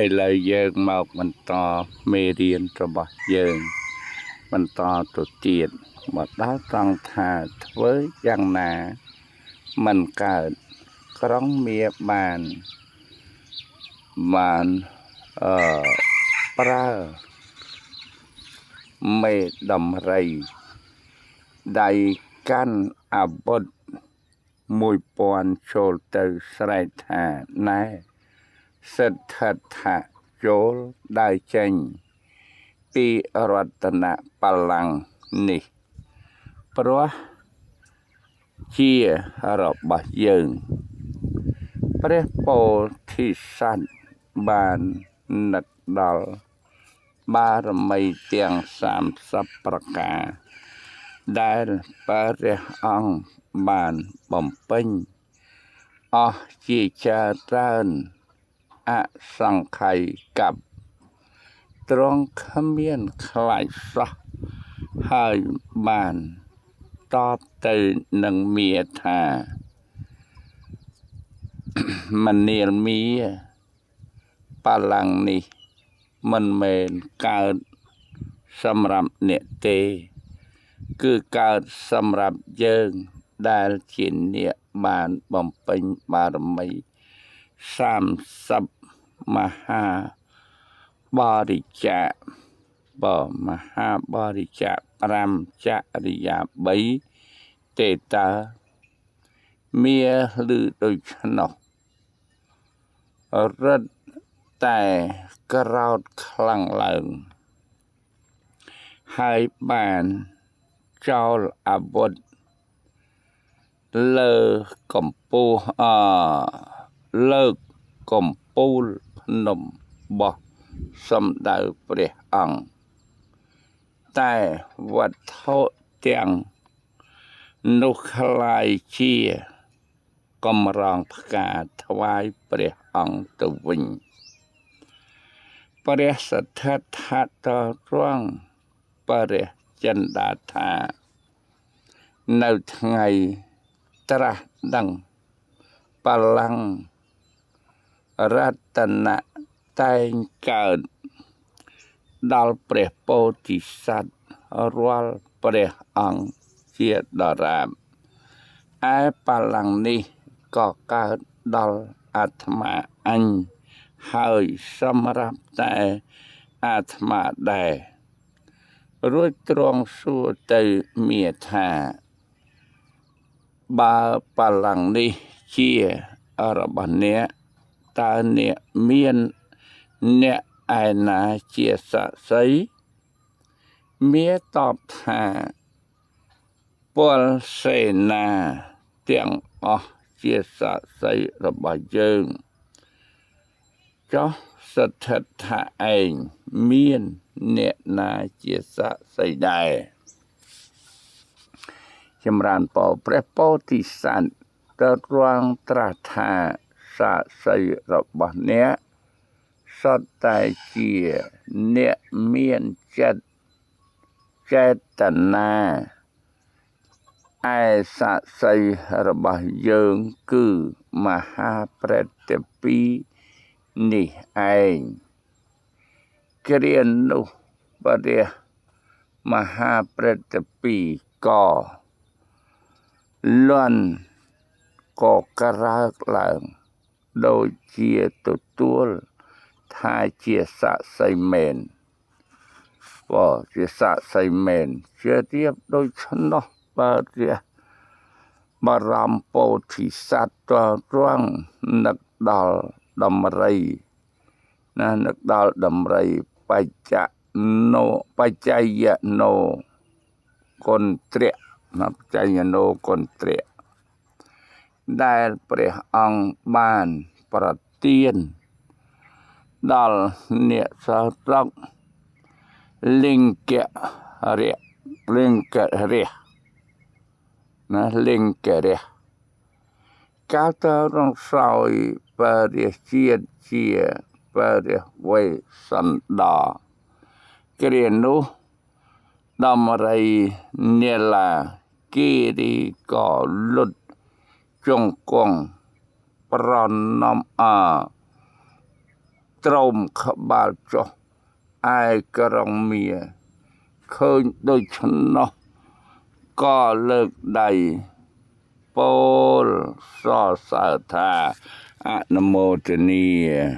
ឥឡូវយើងមកបន្តមេរៀនរបស់យើងបន្តទៅទៀតមកដល់ត្រង់ថាធ្វើយ៉ាងណាមិនកើតក្រុងមាបានបានអឺប្រើមេដំរីដៃកាន់អាវុធ1000ចូលទៅស្រែកថាណែសិទ្ធដ្ឋៈចូលដើរចេញពីរតនបល្ល័ង្កនេះព្រោះជារបស់យើងព្រះពោធិសត្វបាននឹកដល់បារមីទាំង30ប្រការដែលព្រះអង្គបានបំពេញអស់ជាច្រើនអសង្ខ័យកັບទ្រង់គ្មានខ្លាចសោះហើយបានតបទៅនឹងមាថាមនាលមាបល្ល័ង្កនេះមិនមែនកើតសម្រាប់អ្នកទេគឺកើតសម្រាប់យើងដែលជាអ្នកបានបំពេញបារមី30មហាបរិច្ចាគបើមហាបរិច្ចាគ5ចរិយា3ទេតើមាឮដូច្នោះរឹតតែក្រោធខ្លាំងឡើងហើយបានចោលអាវុធលើកំពូលលើកកំពូលភ្នំបោះសំដៅព្រះអង្គតែវត្ថុទាំងនោះក្លាយជាកម្រងផ្កាថ្វាយព្រះអង្គទៅវិញព្រះសទ្ធដ្ឋតរងព្រះចិន្តាថានៅថ្ងៃត្រាស់ដឹងបល្ល័ង្ករតនៈតែងកើតដល់ព្រះពោធិសត្វរាល់ព្រះអង្គជាដរាបឯបល្ល័ង្កនេះក៏កើតដល់អាត្មាអញហើយសម្រាប់តែអាត្មាដែររួចទ្រង់សួរទៅមាថាបើបល្ល័ង្កនេះជារបស់អ្នកតើអ្នកមានអ្នកឯណាជាសាក្សីមាតបថាពលសេនាទាំងអស់ជាសាក្សីរបស់យើងចុះសទ្ធដ្ឋៈឯងមានអ្នកណាជាសាក្សីដែរចម្រើនពរព្រះពោធិសត្វទៅរងត្រាស់ថាសាក្សីរបស់អ្នកសុទ្ធតែជាអ្នកមានចិត្តចេតនាឯសាក្សីរបស់យើងគឺមហាប្រតិពីនេះឯងគ្រានោះព្រះមហាប្រតិពីក៏លន់ក៏ក្រើកឡើងដូចជាទទួលថាជាសាក្សីមែនបើជាសាក្សីមែនជារៀបដូច្នោះបើព្រះបរមពោធិសត្វទ្រង់នឹកដល់ដំរីណានឹកដល់ដំរីបច្ចណោបច្ច័យណោកុន្ទ្រៈណាបច្ច័យណោកុន្ទ្រៈដែលព្រះអង្គបានប្រទានដល់អ្នកសរុកលិង្គរៈលិង្គរៈណាលិង្គរៈកាលតរងសោយបរិជាតិជាបរិវេសន្តោគ្រានោះដំរីនេឡាគិរីក៏លុតជង្គង់ប្រណម្យ ត្រោមក្បាលចុះឯក្រុងមាឃើញដូច្នោះក៏លើកដៃពោលសរសើរថាអនុមោទនី។